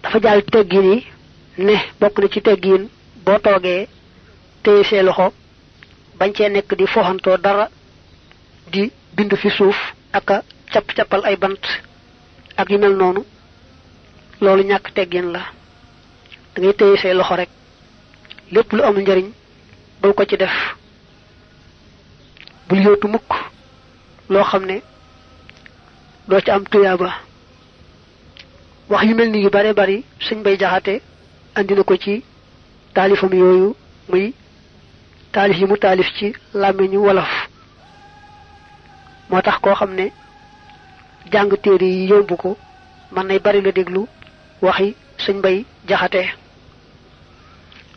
dafa jaal teggin yi ne bokk na ci teggin boo toogee téye see loxo bañ cee nekk di foxantoo dara di bind fi suuf ak a capp-cappal ay bant ak yu mel noonu loolu ñàkk teggin la da ngay téye see loxo rek lépp lu amul njariñ bul ko ci def bul yóotu mukk loo xam ne doo ci am tuyaaba wax yu mel ni yu bare bari Sëñ Bay Jaxate andi na ko ci taalifam yooyu muy taalif yi mu taalif ci làmmiñu wolof moo tax koo xam ne jàng téere yi yomb ko mën nay bari la déglu waxi Sëñ Bay Jaxate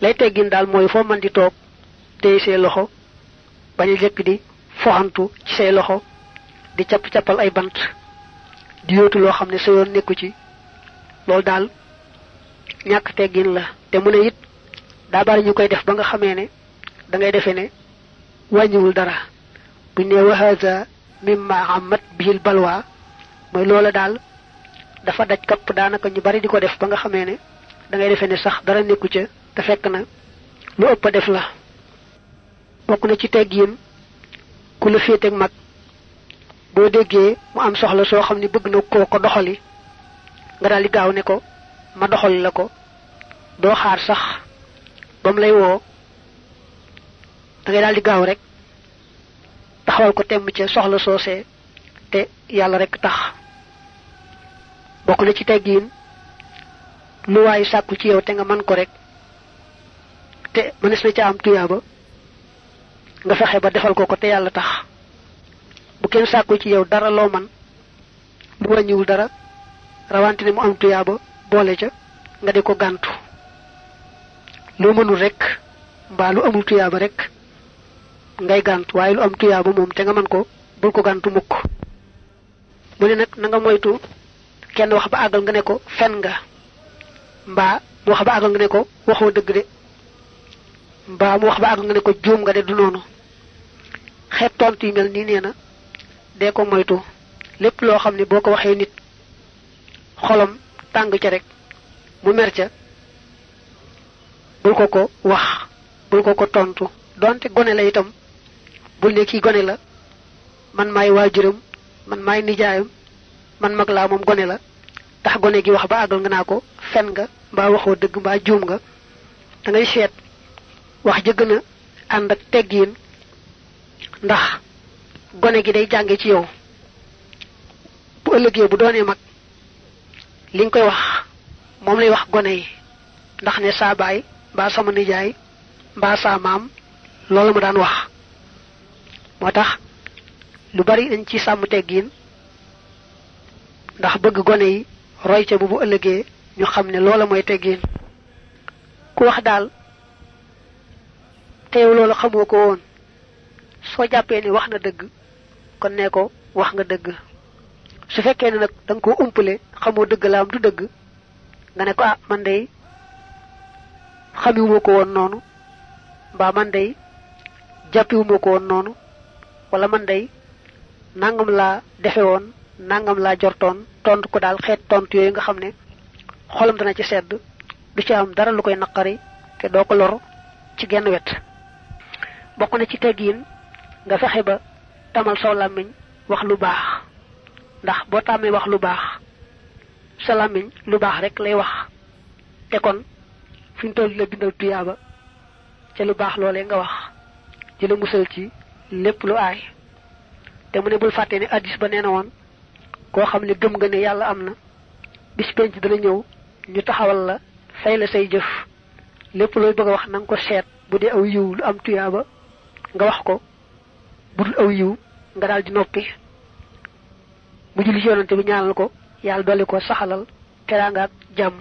lay teggin daal mooy foo mën di toog téye say loxo bañ a jëkk di foxantu ci say loxo di capp-cappal ay bant di yóotu loo xam ne sa yoon nekku ci loolu daal ñàkk teggin la te mu ne it daa bari ñu koy def ba nga xamee ne da ngay defee ne wàññiwul dara buñ ne wa haza mimma amat bihil balwa mooy loola daal dafa daj kapp daanaka ñu bari di ko def ba nga xamee ne da ngay defee ne sax dara nekku ca te fekk na lu ëpp a def la bokk na ci teggin ku la féeteeg mag boo déggee mu am soxla soo xam ne bëgg na koo ko doxali nga daal di gaaw ne ko ma doxali la ko doo xaar sax ba mu lay woo da ngay daal di gaaw rek taxawal ko temm ca soxla soosee te yàlla rek tax bokk na ci teggin lu waay sàkku ci yow te nga mën ko rek te mënees na ca am tuyaaba nga fexe ba defal ko te yàlla tax bu kenn sàkku ci yow dara loo man lu wàññiwul dara rawante ne mu am tuyaaba boole ca nga di ko gàntu loo mënul rek mbaa lu amul tuyaaba rek ngay gàntu waaye lu am tuyaaba moom te nga mën ko bul ko gàntu mukk mu ne nag na nga moytu kenn wax ba àggal nga ne ko fen nga mbaa mu wax ba àggal nga ne ko waxoo dëgg de mbaa mu wax ba àggal nga ne ko juum nga de du noonu xeet tontu yi mel nii nee na dee ko moytu lépp loo xam ne boo ko waxee nit xolam tàng ca rek mu mer ca bul ko wax bul ko tontu donte gone la itam bul ne kii gone la man maay waajuram man maay nijaayam man mag laa moom gone la tax gone gi wax ba àggal nga naa ko fen nga mbaa waxoo dëgg mbaa juum nga da ngay seet wax ja gën a ànd ak teggiin ndax gone gi day jànge ci yow bu ëllëgee bu doonee mag li nga koy wax moom lay wax gone yi ndax ne saa baay mbaa sama nijaay mbaa saa maam loolu ma daan wax moo tax lu bari dañ ci sàmm teggiin ndax bëgg gone yi roy ca bu ëllëgee ñu xam ne loola mooy teggiin ku wax daal te yow loolu xamoo ko woon soo jàppee ni wax na dëgg kon ne ko wax nga dëgg su fekkee ne nag da nga koo umpale xamoo dëgg la am du dëgg nga ne ko ah man day xamiwuma ko woon noonu mbaa man day jàppiwuma ko woon noonu wala man day nangam laa defe woon nangam laa jortoon tontu ko daal xeet tontu yooyu nga xam ne xolam dana ci sedd du ci am dara lu koy naqari te doo ko lor ci genn wet bokk na ci teggiin nga fexe ba tamal saw làmmiñ wax lu baax ndax boo tàmmee wax lu baax sa làmmiñ lu baax rek lay wax te kon fi ñu toll la bindal tuyaaba ca lu baax loolee nga wax di la musal ci lépp lu aay te mu ne bul fàtte ne addis ba nee na woon koo xam ne gëm nga ne yàlla am na bis penc dana ñëw ñu taxawal la fay la say jëf lépp looy bëgg a wax na nga ko seet bu dee aw yiw lu am tuyaaba nga wax ko bu dul aw yiw nga daal di noppi mu julli ci yonante bi ñaanal ko yàlla dolli ko saxalal teraanga ak jàmm